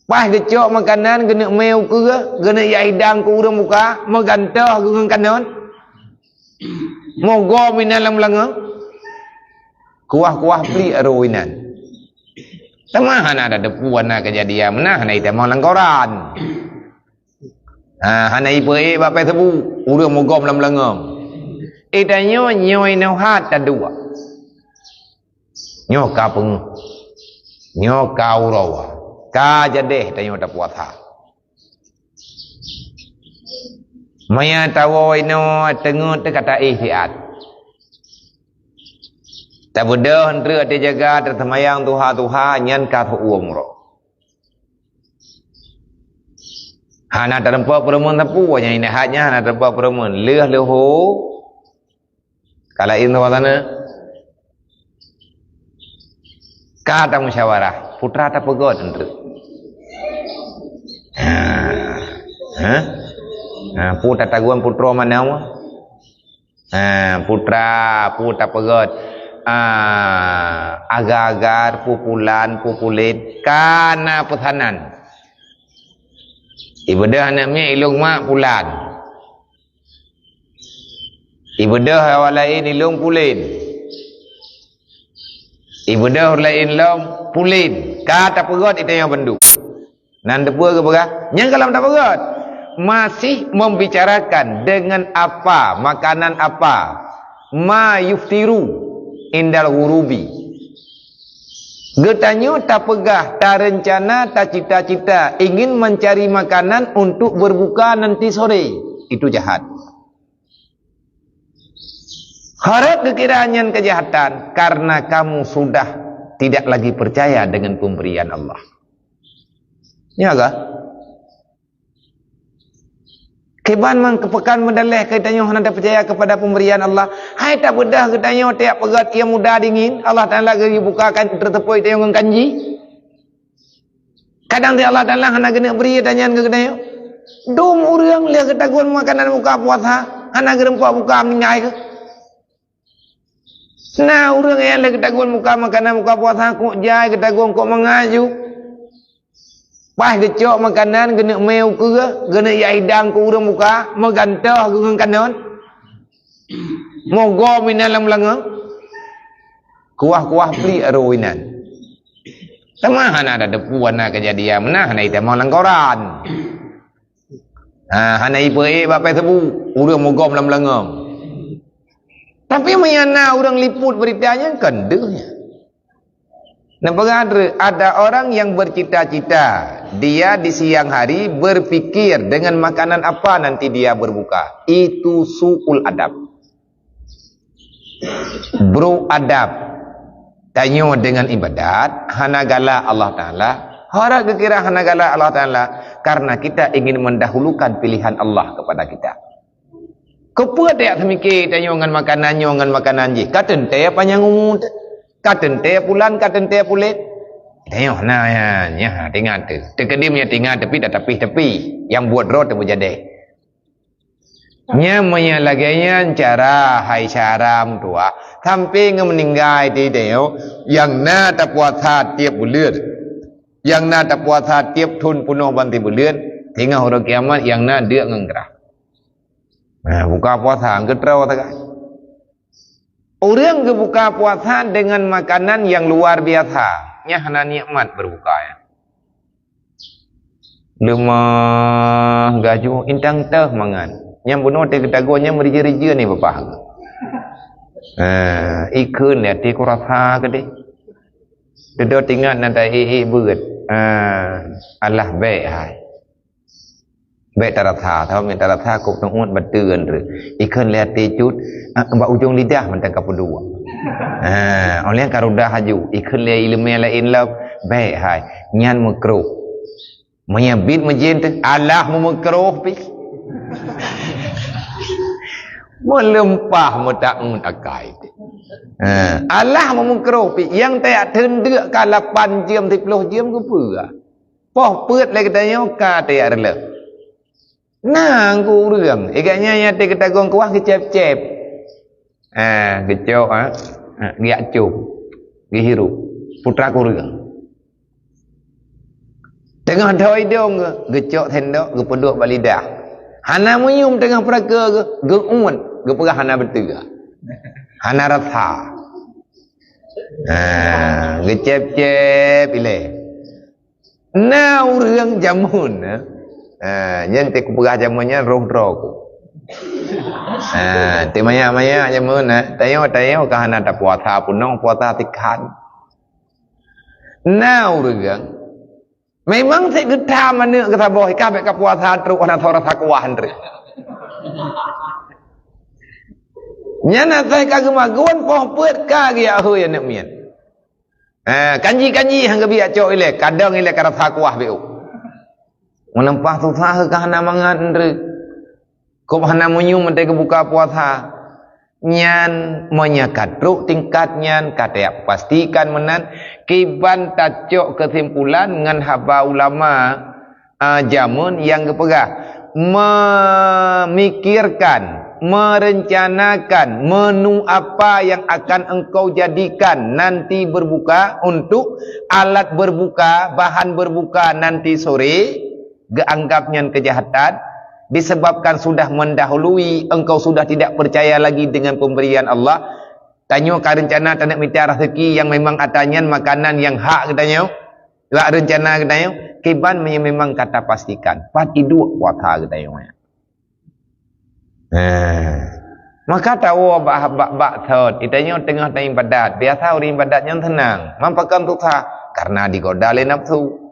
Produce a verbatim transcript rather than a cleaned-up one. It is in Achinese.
Paih geucok makanan, geuneuk mé ukeue, geuneuk jak hidang keu ureuëng buka, meugantoh geuh ngon kanot. Mogom inan lam beulangöng. Kuah-kuah plik aro inan. Teuma hana ada depu, hana keujadian meunan, hana itamong lam koran. Ha, hana ipeuék bak Facebook, ureuëng mogom lam beulangöng. Eh, tanyoe nyoe inoe that taduek. Nyoe ka peungeuh. Nyoe ka uroe. Ka jadeh tanyoe tapuasa. Maya tawoe inoe teungeut teuka taéh siat. Tabeudôh treuk teujaga, taseumayang tuha-tuha, nyan ka seuuem uroe. Hana tareumpok peureumeun sapeue, nyang indahat nyan hana tareumpok peureumeun. Lheueh leuho, ka laén saboh saneuk. Ka tamusyawarah, putra tapeugöt treuk. Ha. Ha? Ha, peue tatagun putroe manoe? Ha, putra, peue tapeugöt? Ah, agar-agar, peue pulan, peue pulen, ka na peusanan. Ibeudôh aneuk miet, ilôn mak pulan. Ibeudôh awak laén, ilôn pulen. Ibeudôh laén lom pulen. Ka tapeugöt, itanyoe bandum. Nan teupeu geupeugah, nyang gohlom tapeugöt. Masih membicarakan dengan apa, makanan apa. Ma yuftiru indal ghurubi. Geutanyoe tapeugah, tarencana, tacita-cita ingin mencari makanan untuk berbuka nanti sore. Itu jahat. Harap geukira nyan keujahatan karena kamu sudah tidak lagi percaya dengan pemberian Allah. Nyan ka? Kiban man keupekan meudaleh keu tanyoe hana tapeucaya kepada pemberian Allah. Hai tabeudôh geutanyoe tiep peugöt ié muda dingin, Allah Taala geuyue bukakan teuteupeue tanyoe ngon kanji. Kadang di Allah Taala hana geuneuk bri tanyan keu geutanyoe. Dum ureuëng lheueh geutagun makanan buka puasa, hana geureumpok buka meuninggai keuh. Na ureuëng nyang lheueh geutagun buka makanan buka puasa, kok jai geutagun, kok mangat ju. Paih geucok makanan, geuneuk mé ukeue, geuneuk jak hidang keu ureuëng buka, meugantoh geuh ngon kanot. Mogom inan lam beulangöng. Kuah-kuah plik aro inan. Teuma hana ada depu, hana keujadian meunan, hana itamong lam koran. Ha, hana ipeuék bak Facebook, ureuëng mogom lam beulangöng. Tapi meunyo na ureuëng liput beurita nyan, kon deuh nyan. Neupeugah treuk, ada orang yang bercita-cita, dia di siang hari berpikir dengan makanan apa nanti dia berbuka. Itu su'ul adab. Brok adab. Tanyoe dengan ibadat, hana galak Allah Taala. Harap geukira hana galak Allah Taala, karena kita ingin mendahulukan pilihan Allah kepada kita. Keupeue tajak seumike tanyoe ngon makanan nyoe ngon makanan jih? Ka teuntée panyang umu teuh. Ka teuntée pulan, ka teuntée pulen. Tanyoe na nyan, nyan, ingat teuh. Teukeudeh nyan ingat, tapi dak tapi-tapi. Nyang buet droe teuh beujadeh. Nyan meunyo lagée nyan cara hai syara meutuah. Sampai ngon meuninggai di tanyoe, nyang na tapuasa tieb buleuen. Nyang na tapuasa tieb thon peunoh ban sibuleuen, singoh uroe kiamat nyang na deuk ngon grah. Nah, buka puasa, geutroe sagai. Ureuëng geubuka puasa dengan makanan yang luar biasa, nyan hana nikmat berbuka nyan. Leumah gaju intang teuh mangat. Nyang bunoe teuh geutagoe nyan meurijeu-rijeu ni babah. Ha, ikheun lé até kurasa keudeh. Dudoe tingat na ta-ék-ék beuet. Ha, alah bék hai. Bék tarasa, sabab meunyo tarasa kok teuôt bateuen treuk. Ikheun lé até cut, ah, bak ujong lidah mantong ka peuduek. Ha, óh lheueh ka rudah laju. Ikheun lé ileumé laén lom, bék hai. Nyan meukruh. Meunyo bit meujén teuh, alah meumeukrôh pih. Meuleumpah meutaeun akai teuh. Ha, alah meumeukrôh pih. Nyang tajak teundeuk ka lapan jeuem, siploh jeuem keupeue? Poh peuet lé geutanyoe ka tajak reuleuh. Na ku ureuëng, i gobnyan nyang teuh geutagun kuah geucép-cép. Ah, geucok, ah. Ah, geujak cop. Geuhirup. Putra kureueng. Teungoh dho idong geuh, geucok sendok, geupeuduek bak lidah. Hana meunyium teungoh peuraka geuh, geuuet, geupeugah hana beutôi. Hana rasa. Ha, geucep-cep ilée. Na ureuëng jameun, eh. Ha, nyan teuh kupeugah jameun nyan roh droe ku. Ha, teuh maya-maya jameun, eh. Tanyoe-tanyoe ka hana tapuasa punong, puasa tikhan. Na ureuëng memang sik geutam aneuk geuh saboh, ka bék ka puasa trok hana soe rasa kuah treuk. Nyan asai ka geumagun poh peuet ka geujak hôi aneuk miet. Eh, kanji-kanji han geubiet cok ilée, kadang ilée ka rasa kuah bék. Meuneupah susah ka hana mangat treuk. Kok hana meunyium meuntée geubuka puasa. Nyan meunyoe ka trok tingkat nyan, ka tayak pastikan meunan, kiban tacok keusimpulan ngon haba ulama, a, jameun nyang geupeugah, memikirkan, merencanakan menu apa yang akan engkau jadikan nanti berbuka untuk alat berbuka, bahan berbuka nanti sore, geuanggap nyan keujahatan, disebabkan sudah mendahului, engkau sudah tidak percaya lagi dengan pemberian Allah. Tanyoe ka reuncana taneuk mita rezeki nyang memang ata nyan makanan nyang hak geutanyoe, bak reuncana geutanyoe, kiban meunyoe memang ka tapastikan, pat iduek puasa geutanyoe. Nah, maka tawoe bak, bak, bak thot, geutanyoe teungoh taibadat. Biasa ureuëng ibadat nyan seunang, man pakon susah, karena digoda lé nafsu.